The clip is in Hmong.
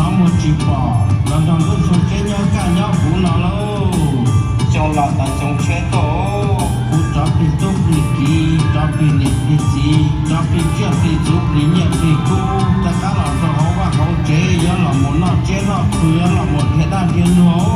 Hnov muag tsis pom, los nrog ntuj ntsuag siab nyob kaj nyob huv no lauj. Xyoo los tau xyoo tshiab tuaj, kuv rov plig tub plig kiv, rov plig niam plig txiv, rov plig tsiaj plig txhu, plig nyiaj plig kub, rov qab los rau hauv vaj hauv tsev, yuav los mus noj tsiab noj qhwv, yuav los mus dhia dab dhia nug.